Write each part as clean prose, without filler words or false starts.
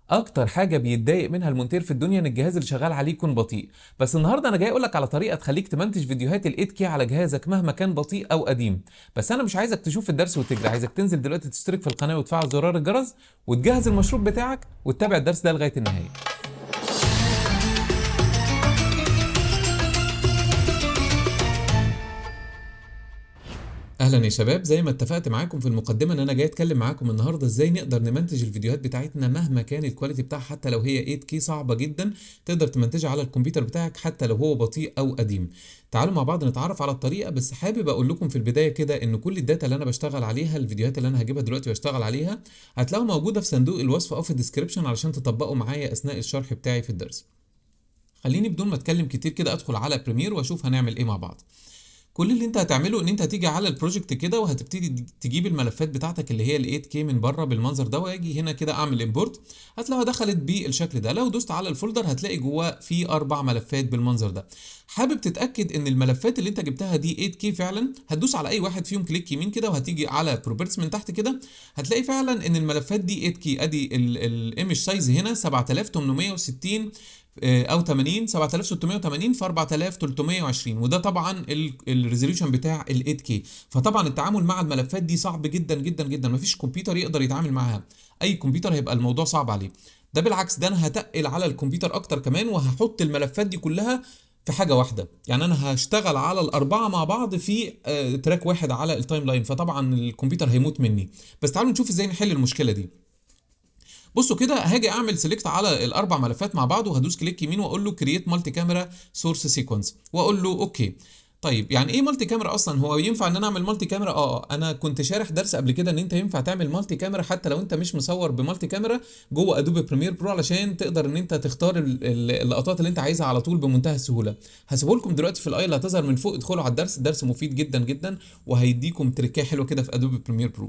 اكتر حاجة بيتضايق منها المونتير في الدنيا ان الجهاز اللي شغال عليه يكون بطيء. بس النهارده انا جاي اقولك على طريقه تخليك تمنتج فيديوهات ال 8K على جهازك مهما كان بطيء او قديم. بس انا مش عايزك تشوف الدرس وتجري، عايزك تنزل دلوقتي تشترك في القناة وتفعل زرار الجرس وتجهز المشروب بتاعك وتتابع الدرس ده لغاية النهاية. اهلا يا شباب، زي ما اتفقت معاكم في المقدمة ان انا جاي اتكلم معاكم النهارده ازاي نقدر نمنتج الفيديوهات بتاعتنا مهما كان ال quality بتاعها، حتى لو هي 8K صعبة جدا تقدر تمنتجها على الكمبيوتر بتاعك حتى لو هو بطيء او قديم. تعالوا مع بعض نتعرف على الطريقة. بس حابب اقول لكم في البداية كده ان كل ال data اللي انا بشتغل عليها، الفيديوهات اللي انا هجيبها دلوقتي واشتغل عليها، هتلاقوها موجودة في صندوق الوصف او في ال description علشان تطبقوا معايا اثناء الشرح بتاعي في الدرس. خليني بدون ما اتكلم كتير كده ادخل على Premiere واشوف هنعمل ايه مع بعض. كل اللي انت هتعمله ان انت هتيجي على ال project كده وهتبتدي تجيب الملفات بتاعتك اللي هي ال 8K من بره بالمنظر ده، واجي هنا كده اعمل import. هتلاقيها دخلت بالشكل ده. لو دوست على ال folder هتلاقي جواه في 4 ملفات بالمنظر ده. حابب تتاكد ان الملفات اللي انت جبتها دي 8K فعلا، هتدوس على اي واحد فيهم click يمين كده وهتيجي على properties من تحت كده، هتلاقي فعلا ان الملفات دي 8K. ادي ال image size هنا 7860 او 80، 7680 في 4320، وده طبعا ال resolution بتاع ال 8K. فطبعا التعامل مع الملفات دي صعب جدا جدا جدا، مفيش كمبيوتر يقدر يتعامل معاها، اي كمبيوتر هيبقى الموضوع صعب عليه. ده بالعكس، ده انا هتقل على الكمبيوتر اكتر كمان وهحط الملفات دي كلها في حاجة واحدة، يعني انا هشتغل على الاربعة مع بعض في track واحد على ال timeline، فطبعا الكمبيوتر هيموت مني. بس تعالوا نشوف ازاي نحل المشكلة دي. بصوا كده، هاجي اعمل select على الاربع ملفات مع بعض وهدوس click يمين واقول له create multi camera source sequence واقول له okay. طيب يعني ايه multi camera اصلا؟ هو ينفع ان انا اعمل multi camera؟ انا كنت شارح درس قبل كده ان انت ينفع تعمل multi camera حتى لو انت مش مصور ب multi camera جوه Adobe Premiere Pro، علشان تقدر ان انت تختار اللقطات اللي انت عايزها على طول بمنتهى السهولة. هسيبه لكم دلوقتي في ال i اللي هتظهر من فوق، ادخلوا على الدرس، الدرس مفيد جدا جدا وهيديكم تريكايه حلوة كده في Adobe Premiere Pro.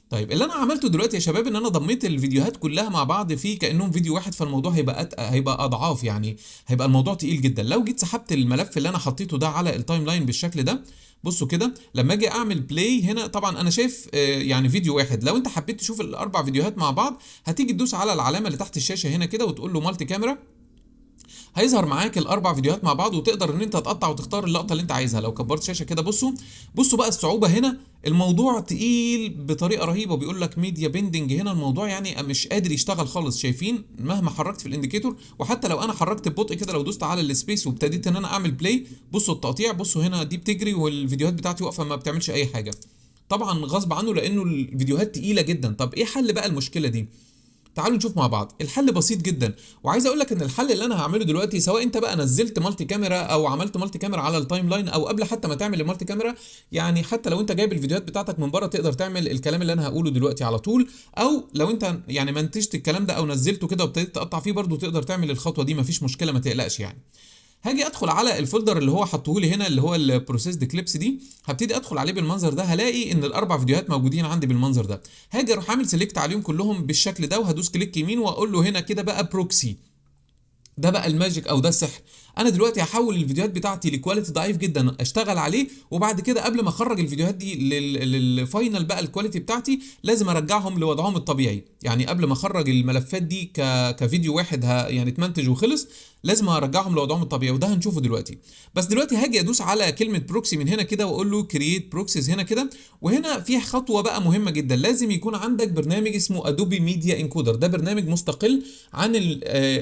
طيب اللي انا عملته دلوقتي يا شباب ان انا ضميت الفيديوهات كلها مع بعض في كانهم فيديو واحد، فالموضوع هيبقى اضعاف، يعني هيبقى الموضوع تقيل جدا. لو جيت سحبت الملف اللي انا حطيته ده على ال timeline بالشكل ده، بصوا كده لما اجي اعمل play هنا، طبعا انا شايف يعني فيديو واحد. لو انت حبيت تشوف الاربع فيديوهات مع بعض هتيجي تدوس على العلامة اللي تحت الشاشة هنا كده وتقول له multi camera، هيظهر معاك الاربع فيديوهات مع بعض، وتقدر ان انت تقطع وتختار اللقطة اللي انت عايزها. لو كبرت شاشة كده، بصوا بقى الصعوبة هنا، الموضوع تقيل بطريقة رهيبة. بيقول لك media pending هنا، الموضوع يعني مش قادر يشتغل خالص. شايفين مهما حركت في ال indicator، وحتى لو انا حركت ببطء كده، لو دوست على ال space وابتديت ان انا اعمل play، بصوا التقطيع، بصوا هنا دي بتجري والفيديوهات بتاعتي واقفة ما بتعملش اي حاجة، طبعا غصب عنه لانه الفيديوهات تقيلة جدا. طب ايه حل بقى المشكلة دي؟ تعالوا نشوف مع بعض. الحل بسيط جدا، وعايز اقول لك ان الحل اللي انا هعمله دلوقتي، سواء انت بقى نزلت multi camera او عملت multi camera على ال timeline، او قبل حتى ما تعمل ال multi camera، يعني حتى لو انت جايب الفيديوهات بتاعتك من بره تقدر تعمل الكلام اللي انا هقوله دلوقتي على طول، او لو انت يعني منتجت الكلام ده او نزلته كده وابتديت تقطع فيه برضه تقدر تعمل الخطوة دي، مفيش مشكلة، ما تقلقش. يعني هاجي ادخل على ال folder اللي هو حطه لي هنا اللي هو ال processed clips دي، هبتدي ادخل عليه بالمنظر ده، هلاقي ان الاربع فيديوهات موجودين عندي بالمنظر ده. هاجي اروح عامل select عليهم كلهم بالشكل ده، وهدوس click يمين واقول له هنا كده بقى proxy. ده بقى ال magic او ده السحر. انا دلوقتي هحول الفيديوهات بتاعتي ل quality ضعيف جدا اشتغل عليه، وبعد كده قبل ما اخرج الفيديوهات دي لل final بقى ال quality بتاعتي لازم ارجعهم لوضعهم الطبيعي. يعني قبل ما اخرج الملفات دي كفيديو واحد يعني اتمنتج وخلص، لازم ارجعهم لوضعهم الطبيعي، وده هنشوفه دلوقتي. بس دلوقتي هاجي ادوس على كلمة proxy من هنا كده واقول له create proxies هنا كده. وهنا في خطوة بقى مهمة جدا، لازم يكون عندك برنامج اسمه Adobe Media Encoder. ده برنامج مستقل عن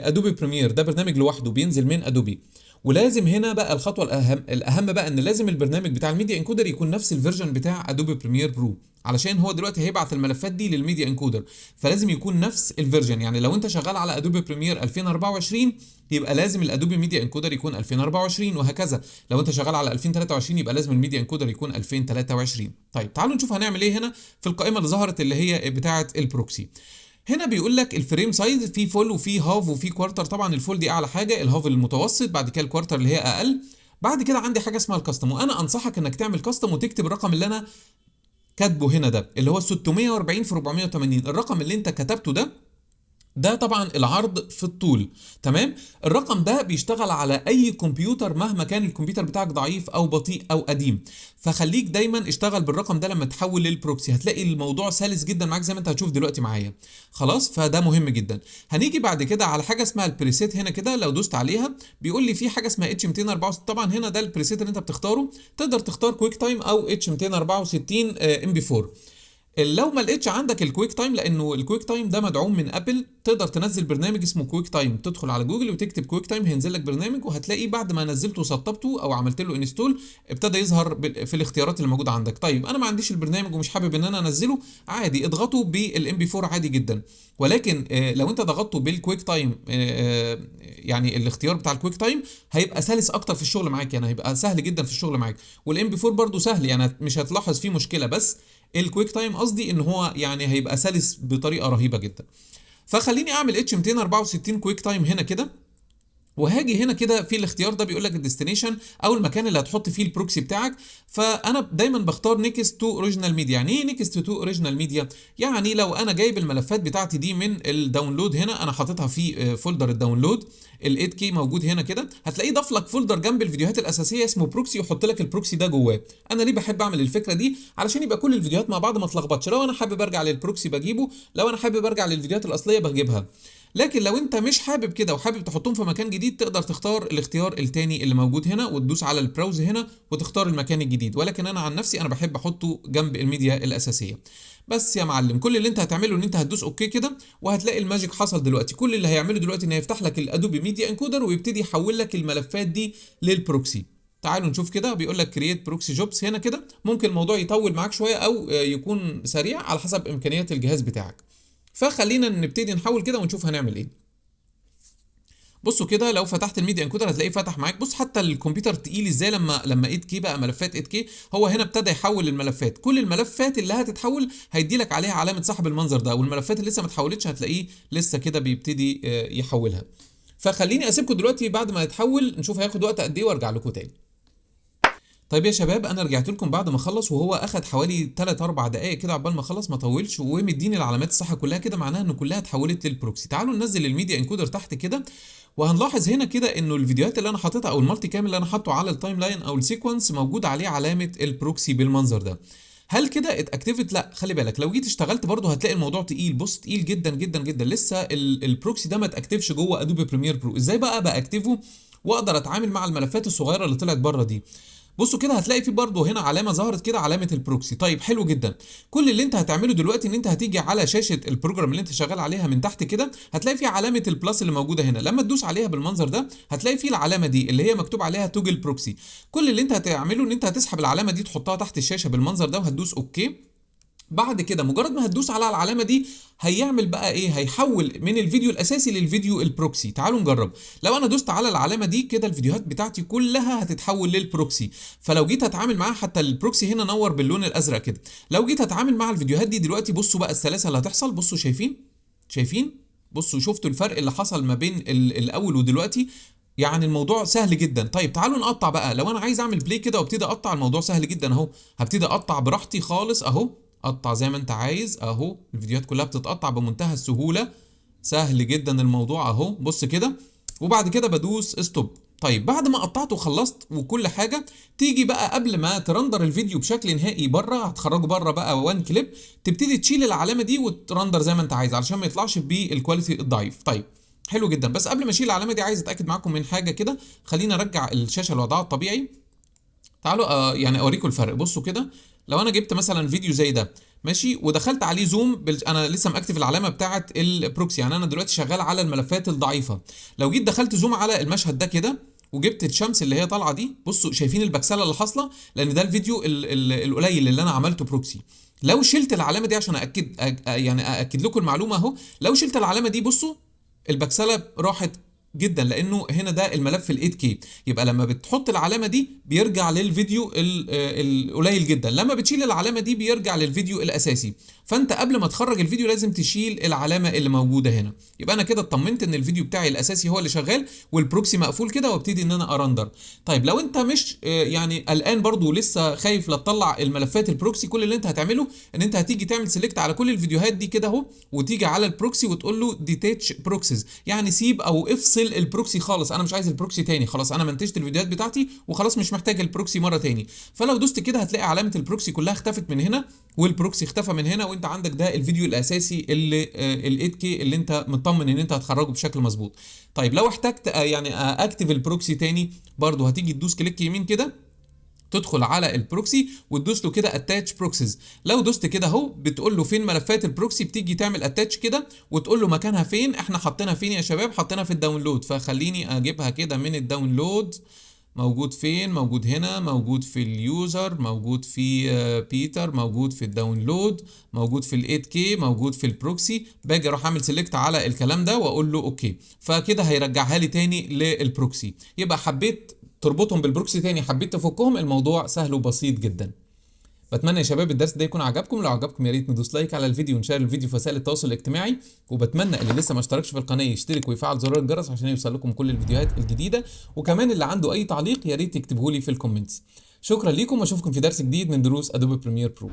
Adobe Premiere، ده برنامج لوحده بينزل من Adobe. ولازم هنا بقى الخطوة الاهم بقى ان لازم البرنامج بتاع ال Media Encoder يكون نفس ال version بتاع Adobe Premiere Pro، علشان هو دلوقتي هيبعت الملفات دي لل Media Encoder، فلازم يكون نفس ال version. يعني لو انت شغال على Adobe Premiere 2024 يبقى لازم ال Adobe Media Encoder يكون 2024، وهكذا. لو انت شغال على 2023 يبقى لازم ال Media Encoder يكون 2023. طيب تعالوا نشوف هنعمل ايه هنا في القائمة اللي ظهرت اللي هي بتاعه ال proxy. هنا بيقول لك ال frame size في full وفي half وفي quarter. طبعا ال full دي اعلى حاجة، ال half المتوسط، بعد كده ال quarter اللي هي اقل. بعد كده عندي حاجة اسمها ال custom، وانا انصحك انك تعمل custom وتكتب الرقم اللي انا كاتبه هنا ده اللي هو 640 في 480. الرقم اللي انت كتبته ده ده طبعا العرض في الطول، تمام. الرقم ده بيشتغل على اي كمبيوتر مهما كان الكمبيوتر بتاعك ضعيف او بطيء او قديم، فخليك دايما اشتغل بالرقم ده لما تحول لل proxy، هتلاقي الموضوع سلس جدا معاك زي ما انت هتشوف دلوقتي معايا. خلاص، فده مهم جدا. هنيجي بعد كده على حاجة اسمها ال preset هنا كده، لو دوست عليها بيقول لي في حاجة اسمها H 264. طبعا هنا ده ال preset اللي انت بتختاره، تقدر تختار QuickTime او H 264 MP4. لو ما لقيتش عندك ال QuickTime، لانه ال QuickTime ده مدعوم من Apple، تقدر تنزل برنامج اسمه QuickTime، تدخل على جوجل وتكتب QuickTime هينزل لك برنامج، وهتلاقيه بعد ما نزلته وسطبته او عملت له install ابتدى يظهر في الاختيارات اللي موجودة عندك. طيب انا ما عنديش البرنامج ومش حابب ان انا انزله، عادي اضغطه بال MP4 عادي جدا، ولكن لو انت ضغطته بال QuickTime، يعني الاختيار بتاع ال QuickTime هيبقى سلس اكتر في الشغل معاك، يعني هيبقى سهل جدا في الشغل معاك. وال MP4 برده سهل، يعني مش هتلاحظ فيه مشكلة، بس ال QuickTime قصدي ان هو يعني هيبقى سلس بطريقة رهيبة جدا. فخليني اعمل H 264 QuickTime هنا كده، وهاجي هنا كده في الاختيار ده بيقول لك ال destination او المكان اللي هتحط فيه ال proxy بتاعك، فانا دايما بختار next to original media. يعني ايه next to original media؟ يعني لو انا جايب الملفات بتاعتي دي من ال download هنا، انا حاططها في folder ال download ال 8K موجود هنا كده، هتلاقيه ضاف لك folder جنب الفيديوهات الاساسية اسمه proxy، ويحط لك ال proxy ده جواه. انا ليه بحب اعمل الفكرة دي؟ علشان يبقى كل الفيديوهات مع بعض ما تلخبطش. لو انا حابب ارجع لل proxy بجيبه، لو انا حابب ارجع للفيديوهات الاصلية بجيبها. لكن لو انت مش حابب كده وحابب تحطهم في مكان جديد، تقدر تختار الاختيار التاني اللي موجود هنا وتدوس على ال browse هنا وتختار المكان الجديد، ولكن انا عن نفسي انا بحب احطه جنب الميديا الاساسية. بس يا معلم كل اللي انت هتعمله ان انت هتدوس okay كده، وهتلاقي ال magic حصل دلوقتي. كل اللي هيعمله دلوقتي ان هيفتح لك ال Adobe Media Encoder ويبتدي يحول لك الملفات دي لل proxy. تعالوا نشوف كده، بيقول لك create proxy jobs هنا كده. ممكن الموضوع يطول معاك شوية او يكون سريع على حسب امكانيات الجهاز بتاعك. فخلينا نبتدي نحول كده ونشوف هنعمل ايه. بصوا كده، لو فتحت ال Media Encoder هتلاقيه فتح معاك. بص حتى الكمبيوتر تقيل ازاي لما 8K بقى ملفات 8K، هو هنا ابتدى يحول الملفات. كل الملفات اللي هتتحول هيدي لك عليها علامة صح بالمنظر ده، والملفات اللي لسه ما اتحولتش هتلاقيه لسه كده بيبتدي يحولها. فخليني اسيبكم دلوقتي بعد ما يتحول نشوف هياخد وقت قد ايه وارجع لكم تاني. طيب يا شباب، انا رجعت لكم بعد ما خلص، وهو اخد حوالي 3 4 دقائق كده عقبال ما خلص، ما طولش، ومديني العلامات الصح كلها كده، معناها ان كلها اتحولت لل proxy. تعالوا ننزل ال Media Encoder تحت كده، وهنلاحظ هنا كده انه الفيديوهات اللي انا حاططها او ال multicam اللي انا حاطه على ال timeline او ال sequence موجود عليه علامة ال proxy بالمنظر ده. هل كده اتاكتفت؟ لا، خلي بالك لو جيت اشتغلت برضه هتلاقي الموضوع تقيل. بص تقيل جدا جدا جدا، لسه ال proxy ده ما اتاكتفش جوه Adobe Premiere Pro. ازاي بقى باكتفه واقدر اتعامل مع الملفات الصغيرة اللي طلعت بره دي؟ بصوا كده هتلاقي في برضه هنا علامة ظهرت كده، علامة ال proxy. طيب حلو جدا. كل اللي انت هتعمله دلوقتي ان انت هتيجي على شاشة ال program اللي انت شغال عليها من تحت كده، هتلاقي في علامة ال plus اللي موجودة هنا. لما تدوس عليها بالمنظر ده هتلاقي في العلامة دي اللي هي مكتوب عليها toggle proxy. كل اللي انت هتعمله ان انت هتسحب العلامة دي تحطها تحت الشاشة بالمنظر ده، وهتدوس okay. بعد كده مجرد ما هتدوس على العلامة دي هيعمل بقى ايه؟ هيحول من الفيديو الاساسي للفيديو ال proxy. تعالوا نجرب. لو انا دوست على العلامة دي كده الفيديوهات بتاعتي كلها هتتحول لل proxy. فلو جيت اتعامل معاها، حتى ال proxy هنا نور باللون الازرق كده، لو جيت اتعامل مع الفيديوهات دي دلوقتي بصوا بقى السلاسة اللي هتحصل. بصوا شايفين؟ شايفين؟ بصوا شفتوا الفرق اللي حصل ما بين الاول ودلوقتي؟ يعني الموضوع سهل جدا. طيب تعالوا نقطع بقى. لو انا عايز اعمل play كده وابتدي اقطع، الموضوع سهل جدا اهو. هبتدي اقطع براحتي خالص اهو، قطع زي ما انت عايز اهو. الفيديوهات كلها بتتقطع بمنتهى السهولة، سهل جدا الموضوع اهو. بص كده، وبعد كده بدوس stop. طيب بعد ما قطعت وخلصت وكل حاجة، تيجي بقى قبل ما ترندر الفيديو بشكل نهائي بره، هتخرجه بره بقى one clip، تبتدي تشيل العلامة دي وترندر زي ما انت عايز علشان ما يطلعش بال quality الضعيف. طيب حلو جدا. بس قبل ما اشيل العلامة دي عايز اتاكد معاكم من حاجة كده. خلينا ارجع الشاشة لوضعها الطبيعي. تعالوا يعني اوريكم الفرق. بصوا كده، لو انا جبت مثلا فيديو زي ده ماشي ودخلت عليه zoom انا لسه مأكتف العلامة بتاعه ال proxy، يعني انا دلوقتي شغال على الملفات الضعيفة. لو جيت دخلت zoom على المشهد ده كده وجبت الشمس اللي هي طالعه دي، بصوا شايفين البكسله اللي حاصله، لان ده الفيديو القليل اللي انا عملته proxy. لو شلت العلامة دي عشان اكد يعني ااكد لكم المعلومة اهو، لو شلت العلامة دي بصوا البكسله راحت جدا، لانه هنا ده الملف ال 8K. يبقى لما بتحط العلامة دي بيرجع للفيديو القليل جدا، لما بتشيل العلامة دي بيرجع للفيديو الاساسي. فانت قبل ما تخرج الفيديو لازم تشيل العلامة اللي موجودة هنا. يبقى انا كده اطمنت ان الفيديو بتاعي الاساسي هو اللي شغال وال proxy مقفول كده، وابتدي ان انا ا render. طيب لو انت مش يعني قلقان برضو لسه خايف لا تطلع الملفات ال proxy، كل اللي انت هتعمله ان انت هتيجي تعمل select على كل الفيديوهات دي كده اهو، وتيجي على ال proxy وتقول له detach proxies، يعني سيب او افصل ال proxy خالص، انا مش عايز ال proxy تاني، خلاص انا منتجت الفيديوهات بتاعتي وخلاص مش محتاج ال proxy مرة تاني. فلو دوست كده هتلاقي علامة ال proxy كلها اختفت من هنا، وال proxy اختفى من هنا، وانت عندك ده الفيديو الاساسي اللي ال 8K اللي انت مطمن ان انت هتخرجه بشكل مظبوط. طيب لو احتجت يعني activate ال proxy تاني، برضو هتيجي تدوس click يمين كده، تدخل على ال proxy وتدوس له كده attach proxies. لو دوست كده اهو بتقول له فين ملفات ال proxy، بتيجي تعمل attach كده وتقول له مكانها فين. احنا حاطينها فين يا شباب؟ حاطينها في ال download، فخليني اجيبها كده من ال download. موجود فين؟ موجود هنا، موجود في ال user، موجود في بيتر، موجود في ال download، موجود في ال 8K، موجود في ال proxy. باجي اروح اعمل select على الكلام ده واقول له okay، فكده هيرجعها لي تاني لل proxy. يبقى حبيت تربطهم بال proxy تاني، حبيت تفكهم، الموضوع سهل وبسيط جدا. بتمنى يا شباب الدرس ده يكون عجبكم. لو عجبكم يا ريت ندوس like على الفيديو ونشير الفيديو في وسائل التواصل الاجتماعي، وبتمنى اللي لسه ما اشتركش في القناة يشترك ويفعل زرار الجرس عشان يوصل لكم كل الفيديوهات الجديدة، وكمان اللي عنده اي تعليق يا ريت يكتبه لي في ال comments. شكرا ليكم واشوفكم في درس جديد من دروس Adobe Premiere Pro.